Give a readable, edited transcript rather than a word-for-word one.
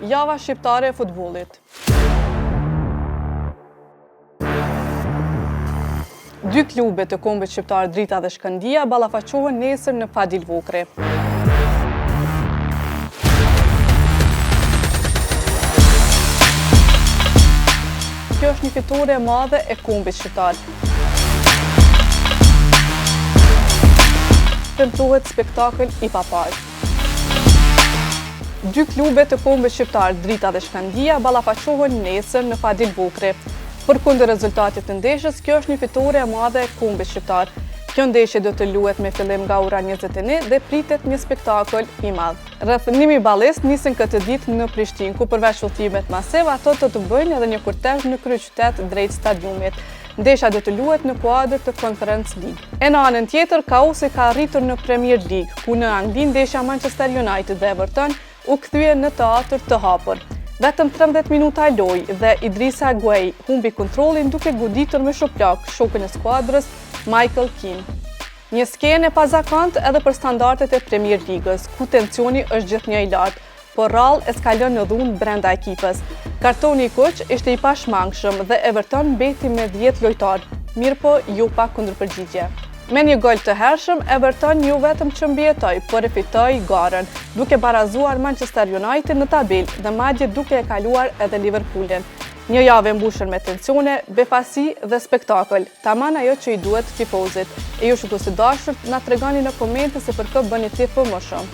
Java shqiptare e futbollit. Dy klube të kombit shqiptar Drita dhe Shkëndija ballafaqohen nesër në Fadil Vokrri. Kjo është një fitore e madhe e kombit shqiptar. Premtohet spektakël i paparë. Dy klube të kombit shqiptar, Drita dhe Shkëndija, ballafaqohen nesër në Fadil Vokrri. Përkundër rezultatit të ndeshjes, kjo është një fitore e madhe e kombit shqiptar. Kjo ndeshje do të luhet me fillim nga ora 21 dhe pritet një spektakël i madh. Rreth 1000 ballistë nisen këtë ditë në Prishtinë, ku përveç udhëtimit masiv, ato do të bëjnë edhe një kortezh në kryeqytet drejt stadiumit. Ndeshja do të luhet në kuadër të Conference League. E në anën tjetër, kaosi ka arritur në Premier League, ku në Angli ndeshja Manchester United dhe Everton u kthye në teatër të hapur. Vetëm 13 minuta lojë dhe Idrissa Gueye humbi kontrollin duke goditur me shuplakë shokun e skuadrës Michael Keane. Një skenë e pazakontë edhe për standardet e Premier Ligës, ku tensioni është gjithnjë i lartë, por rrallë eskalon në dhunë brenda ekipës. Kartoni i kuq ishte i pashmangshëm dhe Everton mbeti me 10 lojtarë, mirëpo jo pa kundërpërgjigje. Me një gol të hershëm, Everton jo vetëm që mbijetoi, por e fitoi garën, duke barazuar Manchester United në tabelë dhe madje duke e kaluar edhe Liverpoolin. Një javë e mbushur me tensione, befasi dhe spektakël, taman ajo që i duhet tifozit. E ju shikues të dashur, na tregoni në komente se për kë bëni tifo më shumë.